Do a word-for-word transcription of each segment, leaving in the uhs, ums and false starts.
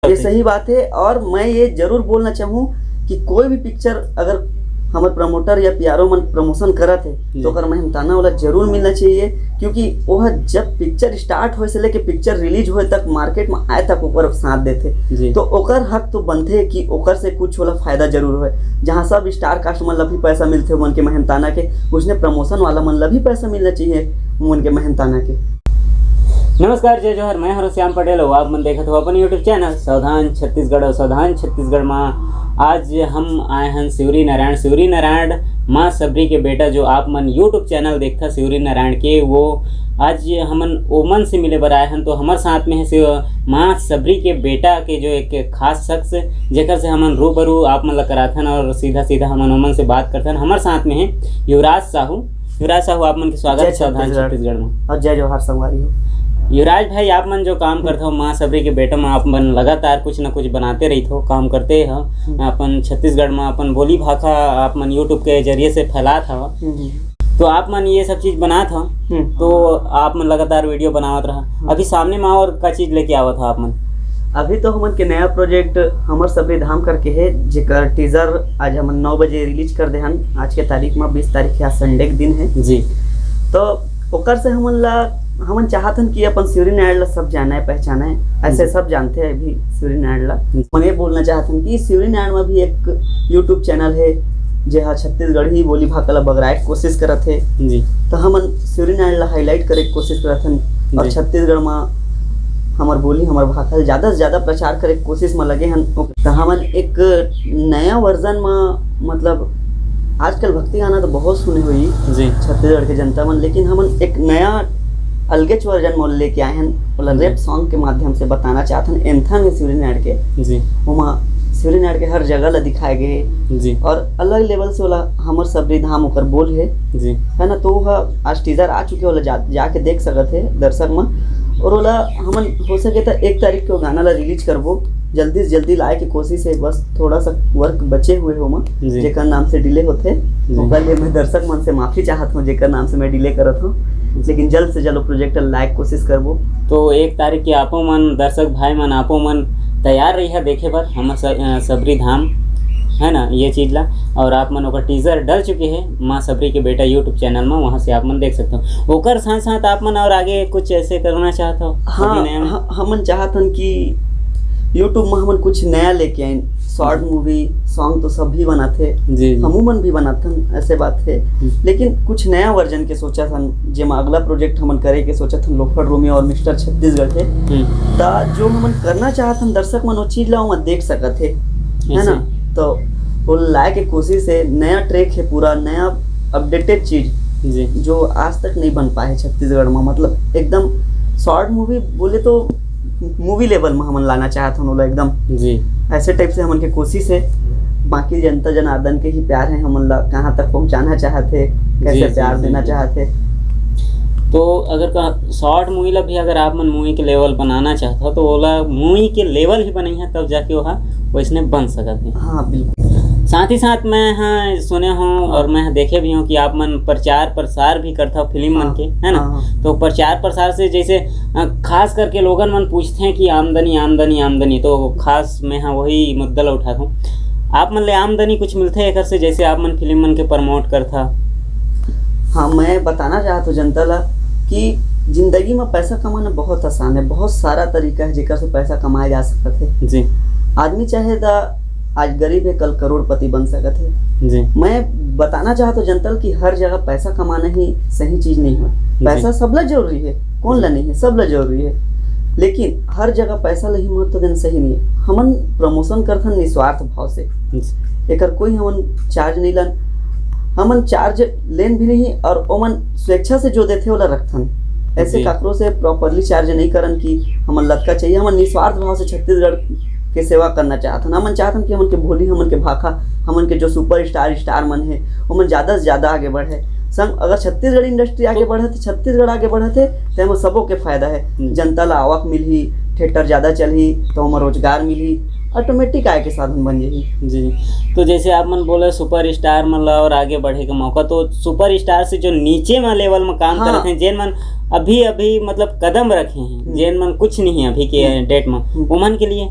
ये सही बात है। और मैं ये जरूर बोलना चाहूँ कि कोई भी पिक्चर अगर हमर प्रमोटर या पीआरओ मन प्रमोशन करत हे, तो ओकर मेहनताना वाला जरूर मिलना चाहिए, क्योंकि वो जब पिक्चर स्टार्ट होए से लेके पिक्चर रिलीज होए तक, मार्केट में आए तक ओकर साथ देथे। तो ओकर हक तो बनथे कि ओकर से कुछ वाला फायदा जरूर होए। जहाँ सब स्टार कास्ट मन ला भी पैसा मिलथे उमन के मेहनताना के, उसने प्रमोशन वाला मन ला भी पैसा मिलना चाहिए उमन के मेहनताना के। नमस्कार, जय जोहार, मैं हरो श्याम पटेल और आप मन देखत हो अपन YouTube चैनल सावधान छत्तीसगढ़। और सावधान छत्तीसगढ़ में आज हम आए हैं शिवरी नारायण। शिवरी नारायण माँ सबरी के बेटा, जो आप मन YouTube चैनल देखता शिवरी नारायण के, वो आज हमन ओमन से मिले बर आए हैं। तो हमारे साथ में है शिव-, माँ सबरी के बेटा के जो एक खास शख्स, जेकर से हमन रूबरू आप मन ला कराथन और सीधा सीधा हमन ओमन से बात करथन। हमारे साथ में है युवराज साहू। युवराज साहू, आप मन के स्वागत है सावधान छत्तीसगढ़ में। और जय जोहार संगवारी हो। युवराज भाई, आप मन जो काम करत हो माँ सबरी के बेटा में, आप मन लगातार कुछ न कुछ बनाते रहित हो, काम करते हो। अपन छत्तीसगढ़ में अपन बोली भाखा आप मन YouTube के जरिए से फैलात हो। तो आप मन ये सब चीज बनात हो, तो आप मन लगातार वीडियो बनावत रहा। अभी सामने में और का चीज लेके आवत हो आप मन? अभी तो हमन के नया प्रोजेक्ट हमर सबरी धाम करके है, जेकर टीजर आज हमन नौ बजे रिलीज कर दे हन। आज के तारीख में बीस तारीख है, आज संडे के दिन है जी। तो ओकर से हमन ला, हमन चाहत हन कि अपन शिवरी नारायण ला सब जाने पहचाने, ऐसे सब जानते हैं अभी शिवरी नारायण ला। मैं ये बोलना चाहत हन कि शिवरी नारायण में भी एक YouTube चैनल है, जे हा छत्तीसगढ़ी बोली भाखा ला बगराए के कोशिश करत है। जी। तो हमन शिवरी नारायण ला हाईलाइट करे के कोशिश करत हन और छत्तीसगढ़ में हमर बोली, हमर भाखा ला ज्यादा से ज्यादा प्रचार करे के कोशिश में लगे हन। तो हमन एक नया वर्जन में, मतलब, आजकल भक्ति गाना तो बहुत सुने हुई जी। छत्तीसगढ़ के जनता मन, लेकिन हमन एक नया अलगेच वर्जन में लेके आए हन, ओला रैप सॉन्ग के माध्यम से बताना चाहत हन। एंथम है शिवरी नारायण के जी। ओमा शिवरी नारायण के हर जगह ला दिखाए गए जी। और अलग लेवल से ओला हमर सबरी धाम ओकर बोल है जी। है ना। तो वह आज टीजर आ चुके, ओला जा, जाके देख सकत है दर्शक मन। और ओला हमन हो सके तो एक तारीख के वो गाना ला रिलीज करबो, जल्दी से जल्दी लाए के कोशिश है। बस थोड़ा सा वर्क बचे हुए हो मा, जी। जेकर नाम से डिले होथे, जी। ओकर लिए मैं दर्शक मन से माफी चाहत हूँ, जेकर नाम से मैं डिले करत हूँ। लेकिन जल्द से जल्द वो प्रोजेक्ट लाए के कोशिश करबो। तो एक तारीख के आपो मन, दर्शक भाई मन, आपो मन तैयार रहिहा देखे बर हमर स-, अ, सबरी धाम, है ना, ये चीज ला। और आप मन ओकर टीजर डल चुके हैं माँ सबरी के बेटा YouTube चैनल में, वहाँ से आप मन देख सकते हो। ओकर साथ साथ आप मन और आगे कुछ ऐसे करना चाहत हो हाँ, अभिनय में? ह-, हमन चाहत हन कि YouTube में हमन कुछ नया लेके आइन। शॉर्ट मूवी, सॉन्ग तो सब भी बनाथे, जी, जी। हमू मन भी बनाथन, ऐसे बात है। हम्म। लेकिन कुछ नया वर्जन के सोचत हन, जेमा अगला प्रोजेक्ट हमन करे के सोचत हन, लोफर रोमियो और मिस्टर छत्तीसगढ़ है। हम्म। ता जो हमन करना चाहत हन, दर्शक मन वो चीज ला ओमा देख सकत है, है ना? जी। तो वो लाए के कोशिश है, नया ट्रैक है, पूरा नया अपडेटेड चीज, जी। जो आज तक नहीं बन पाए है छत्तीसगढ़ में। मतलब एकदम शॉर्ट मूवी बोले तो मूवी लेवल में हमन लाना चाहत हन ओला एकदम। जी। ऐसे टाइप से हमन के कोशिश है। बाकी जनता जनार्दन के ही प्यार है, हमन ला कहाँ तक पहुँचाना चाहत है, कैसे जी, जी, प्यार जी, देना जी। चाहत है। तो अगर का शॉर्ट मूवी ला भी अगर आप मन मूवी के लेवल बनाना चाहत हो, तो ओला मूवी के लेवल ही बनइहा, तब जाके ओहा वैसने बन सकत है। हाँ, बिल्कुल। साथ ही साथ मैं, हाँ, सुने हूँ और मैं देखे भी हूँ कि आप मन प्रचार प्रसार भी करता हो फिल्म मन हाँ, के, है ना? हाँ, हाँ। तो प्रचार प्रसार से जैसे, अ, खास करके लोगन मन पूछते हैं कि आमदनी, आमदनी, आमदनी, तो खास मैं, हाँ, वही मुद्दा ला उठाता हूँ। आप मन ले आमदनी कुछ मिलथे एकर से, जैसे आप मन फिल्म मन के प्रमोट करथा? हाँ, मैं बताना चाहत हूँ जनता ला कि जिंदगी में पैसा कमाना बहुत आसान है, बहुत सारा तरीका है जेकर से पैसा कमाया जा सकत है। जी। आदमी चाहे दा आज गरीब है, कल करोड़पति बन सकत है। जी। मैं बताना चाहत हूँ जनता ला कि हर जगह पैसा कमाना ही सही चीज नहीं है। जी। पैसा सबला जरूरी है, कौन ला नहीं है, सबला जरूरी है, लेकिन हर जगह पैसा ला ही महत्व देना सही नहीं है। हमन प्रमोशन करथन निस्वार्थ भाव से, जी। एकर कोई हमन चार्ज नहीं लन, हमन चार्ज लेन भी नहीं और ओमन स्वेच्छा से जो देथे ओला रखथन। ऐसे जी। काकरो से प्रॉपरली चार्ज नहीं करन कि हमन लतका चाहिए। हमन निस्वार्थ भाव से छत्तीसगढ़ के सेवा करना चाहथन। हमन चाहथन कि हमन के बोली, हमन के भाखा, हमन के जो सुपरस्टार, स्टार मन है, ओमन ज्यादा से ज्यादा आगे बढ़े। संग अगर छत्तीसगढ़ इंडस्ट्री आगे तो बढ़े, तो छत्तीसगढ़ आगे बढ़त है, तो एमा सबो के फायदा है। हम्म। जनता ला आवक मिलही, थिएटर ज्यादा चलही, तो ओमा रोजगार मिलही, ऑटोमेटिक आय के साधन बन जाही। जी, जी। तो जैसे आप मन बोले सुपरस्टार मन ला और आगे बढ़े के मौका, तो सुपरस्टार से जो नीचे में लेवल में काम हाँ। करत हैं, जेन मन अभी, अभी मतलब कदम रखे हैं, हम्म। जेन मन कुछ नहीं है अभी के हम्म। डेट में, हम्म। ओमन के लिए?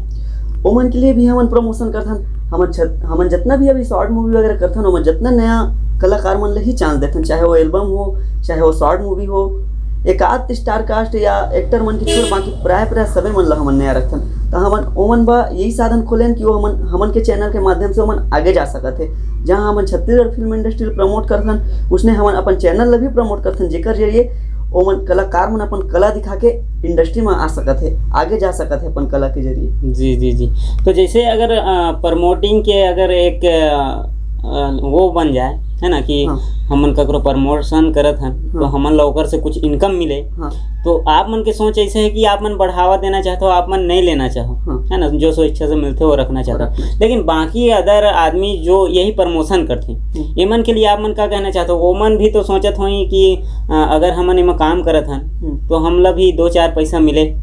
ओमन के लिए भी हमन प्रमोशन करथन। हमन छत-, हमन जितना भी अभी शॉर्ट मूवी वगैरह करथन, ओमन जितना नया कलाकार मन ल ही चांस देथन, चाहे वो एल्बम हो, चाहे वो शॉर्ट मूवी हो। एक आध स्टार कास्ट या एक्टर मन के छोड़, बाकी प्राय प्राय सबे मन ल हमन नया रखथन। त हमन ओमन बर यही साधन खोलेन कि वो हमन, हमन के चैनल के माध्यम से ओमन आगे जा सकत हे। जहां हमन छत्तीसगढ़ फिल्म इंडस्ट्री ल प्रमोट करथन, उसने हमन अपन चैनल ल भी प्रमोट करथन, जेकर जरिए ओमन कलाकार मन अपन कला दिखा के इंडस्ट्री में आ सकत हे, आगे जा सकत हे अपन कला के जरिए। जी, जी, जी। तो जैसे अगर, अ, प्रमोटिंग के अगर एक, अ, अ, वो बन जाए, है ना, कि हाँ। हमन ककरो प्रमोशन करत हन, तो हाँ। हमन ला ओकर से कुछ इनकम मिले, हाँ। तो आप मन के सोच ऐसे है कि आप मन बढ़ावा देना चाहते हो, आप मन नहीं लेना चाहो, हाँ। है ना, जो स्वेच्छा से मिलते हो, वो रखना चाहते हो। रखना। लेकिन बाकी अदर आदमी जो यही प्रमोशन करते हैं, हम्म। एमन के लिए आप मन का कहना चाहते हो? ओमन भी तो सोचत होही कि, अ, अगर हमन एमा काम करत हन, हम्म। तो हमला भी दो चार पैसा मिले।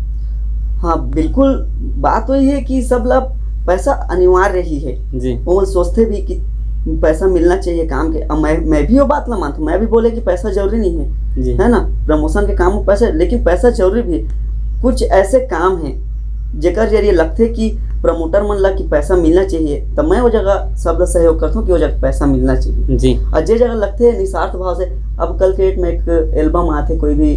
हाँ, बिल्कुल। बात वही है कि सब ला पैसा अनिवार्य ही है। जी। ओमन सोचते भी कि पैसा मिलना चाहिए काम के। अब मैं, मैं भी वो बात ला मानता हूँ, मैं भी बोले कि पैसा जरूरी नहीं है, जी। है ना, प्रमोशन के काम में पैसा, लेकिन पैसा जरूरी भी है। कुछ ऐसे काम हैं जेकर जरिए लगथे कि प्रमोटर मन ला कि पैसा मिलना चाहिए, त मैं वो जगह सब ला सहयोग करथूँ कि वो जगह पैसा मिलना चाहिए। जी। और जे जगह लगथे निस्वार्थ भाव से, अब कल के डेट में एक एल्बम आथे, कोई भी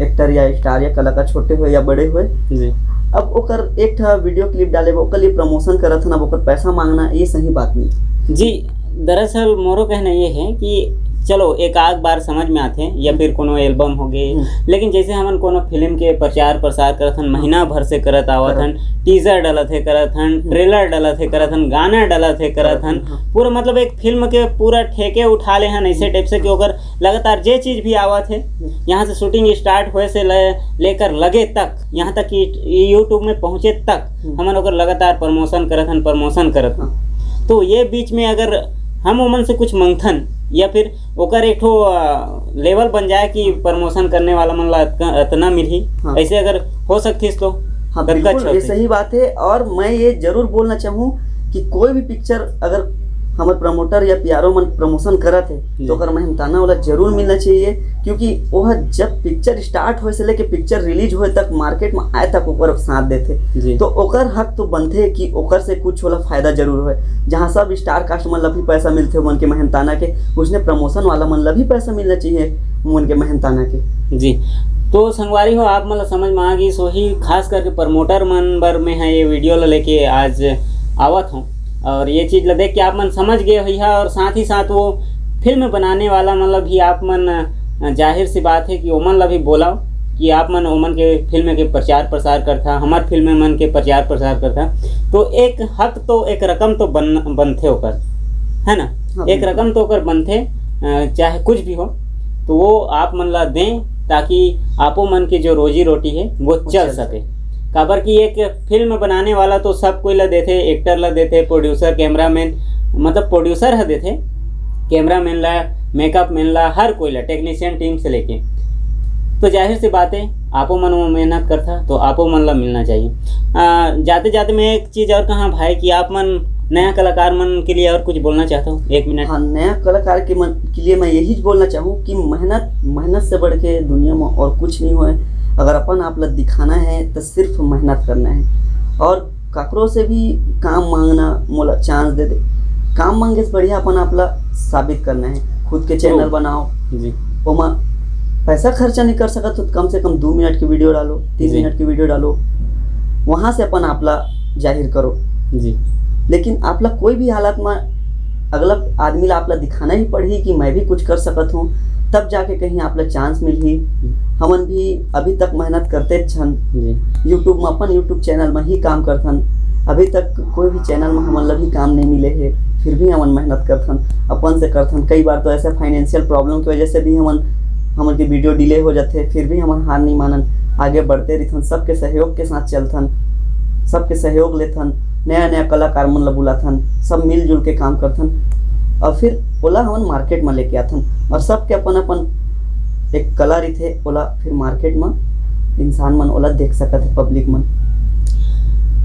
एक्टर या स्टार या कलाकार, छोटे होए या बड़े होए, जी। अब ओकर एक ठा वीडियो क्लिप डाले बर, ओकर लिए प्रमोशन करत हन, अब ओकर पैसा मांगना, ये सही बात नहीं। जी, दरअसल मोरो कहना ये है कि चलो, एक आध बार समझ में आथे, या फिर कोनो एल्बम हो गए, हम्म। लेकिन जैसे हमन कोनो फिल्म के प्रचार प्रसार करत हन, महीना भर से करत आवत करत। हन, टीजर डलत हे करत हन, हम्म। ट्रेलर डलत हे करत हन, गाना डलत हे करत करत हन, हन, हाँ। पूरा, मतलब, एक फिल्म के पूरा ठेके उठा ले हन, ऐसे टाइप से कि ओकर लगातार जे चीज भी आवत हे, हम्म। यहाँ से शूटिंग स्टार्ट होए से ले, लेकर लगे तक, यहाँ तक कि YouTube में पहुँचे तक, हम्म। हमन ओकर लगातार प्रमोशन करत हन, प्रमोशन करत हन। हाँ। तो ये बीच में अगर हम ओमन से कुछ मंगथन, या फिर ओकर एक ठो, अ, लेवल बन जाए कि प्रमोशन करने वाला मन ला अतका, अतना मिलही, हाँ। ऐसे अगर हो सकतिस तो हाँ, कतका बिल्कुल, अच्छा ये होतिस। सही बात है। और मैं ये जरूर बोलना चाहूँ कि कोई भी पिक्चर अगर हमर प्रमोटर या पीआरओ मन प्रमोशन करत हे, जी। तो ओकर मेहनताना ओला जरूर मिलना चाहिए, क्योंकि ओह जब पिक्चर स्टार्ट होए से लेके पिक्चर रिलीज होए तक, मार्केट में आए तक ओकर साथ देथे। जी। तो ओकर हक तो बनथे कि ओकर से कुछ ओला फायदा जरूर होए। जहाँ सब स्टार कास्ट मन ला भी पैसा मिलथे, ओमन के मेहनताना के, उसने प्रमोशन वाला मन ला भी पैसा मिलना चाहिए, ओमन के मेहनताना के। जी, तो संगवारी हो, आप मन ला समझ में आ गिस होही, खास करके प्रमोटर मन बर मैं ह ये वीडियो ला लेके आज आवत हूँ, और ये चीज ला देख के आप मन समझ गए होइहा, और साथ ही साथ वो फिल्म बनाने वाला मन ला भी आप मन, अ, जाहिर सी बात है कि ओमन ला भी बोलाओ कि आप मन ओमन के फिल्म के प्रचार प्रसार करथा, हमार फिल्म मन के प्रचार प्रसार करथा, तो एक हक तो, एक रकम तो बन, बनथे ओकर, है ना? हाँ, एक बिल्कुल। रकम तो ओकर बनथे, अ, चाहे कुछ भी हो, तो वो आप मन ला दें, ताकि आपो मन के जो रोजी रोटी है, वो वो चल चल सके। काबर कि एक फिल्म बनाने वाला तो सब कोई ला देथे, एक्टर ला देथे, प्रोड्यूसर, कैमरामैन, मतलब प्रोड्यूसर ह देथे, कैमरामैन ला, मेकअप मैन ला, हर कोई ला, टेक्नीशियन टीम से लेके। तो जाहिर सी बात है, आपो मन वो मेहनत करथा, तो आपो मन ला मिलना चाहिए। आ, जाते जाते मैं एक चीज और कहा भाई, कि आप मन नया कलाकार मन के लिए और कुछ बोलना चाहता हूँ, एक मिनट। हाँ, नया कलाकार के मन के लिए मैं यही बोलना चाहूँ कि मेहनत, मेहनत से बढ़ के दुनिया में और कुछ नहीं होए। अगर अपन आप ला दिखाना है, तो सिर्फ मेहनत करना है, और काकरो से भी काम मांगना, मोला चांस दे दे, काम मांगे से बढ़िया अपन आप ला साबित करना है। खुद के चैनल बनाओ, जी। ओमा पैसा खर्चा नहीं कर सकत हो, तो कम से कम दो मिनट की वीडियो डालो, तीन जी। मिनट की वीडियो डालो, वहां से अपन आप ला जाहिर करो। जी। लेकिन आप ला कोई भी हालत में अगला आदमी ला आप ला दिखाना ही पड़ही कि मैं भी कुछ कर सकत हूँ, तब जाके कहीं आप ला चांस मिलही। हम्म। हमन भी अभी तक मेहनत करते छन। जी। YouTube में, अपन YouTube चैनल में ही काम करथन। अभी तक कोई भी चैनल में हमन ला भी काम नहीं मिले हे, फिर भी हमन मेहनत करथन, अपन से करथन। कई बार तो ऐसे फाइनेंशियल प्रॉब्लम की वजह से भी हमन, हमन के वीडियो डिले हो जाथे, फिर भी हमन हार नहीं मानन, आगे बढ़ते रहिथन, सबके सहयोग के साथ चलथन, सबके सहयोग लेथन, नया नया कलाकार मन ला बुलाथन, सब मिलजुल के काम करथन, और फिर ओला हमन मार्केट में लेके आथन, और सबके अपन अपन एक कला रहिथे, ओला फिर मार्केट में इंसान मन ओला देख सकत हे, पब्लिक मन।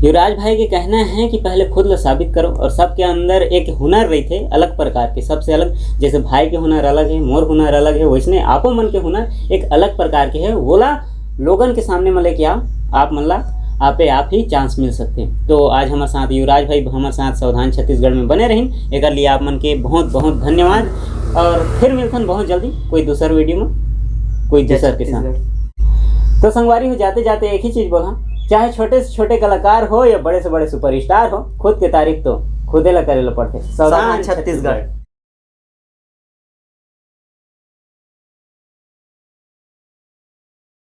युवराज भाई के कहना है कि पहले खुद ला साबित करो, और सबके अंदर एक हुनर रहिथे अलग प्रकार के, सबसे अलग। जैसे भाई के हुनर अलग है, मोर हुनर अलग है, वैसने आपो मन के हुनर एक अलग प्रकार के है, वोला लोगन के सामने में लेके आओ, आप मन ला आपे आप ही चांस मिल सकथे। तो आज हमर साथ युवराज भाई हमर साथ सावधान छत्तीसगढ़ में बने रहिन, एकर लिए आप मन के बहुत बहुत धन्यवाद। और फिर मिलथन बहुत जल्दी कोई दूसर वीडियो में, कोई दूसर के साथ। तो संगवारी हो, जाते जाते एक ही चीज बोला, चाहे छोटे से छोटे कलाकार हो या बड़े से बड़े सुपरस्टार हो, खुद के तारीफ तो खुदे ला करे ला पड़थे। सावधान छत्तीसगढ़।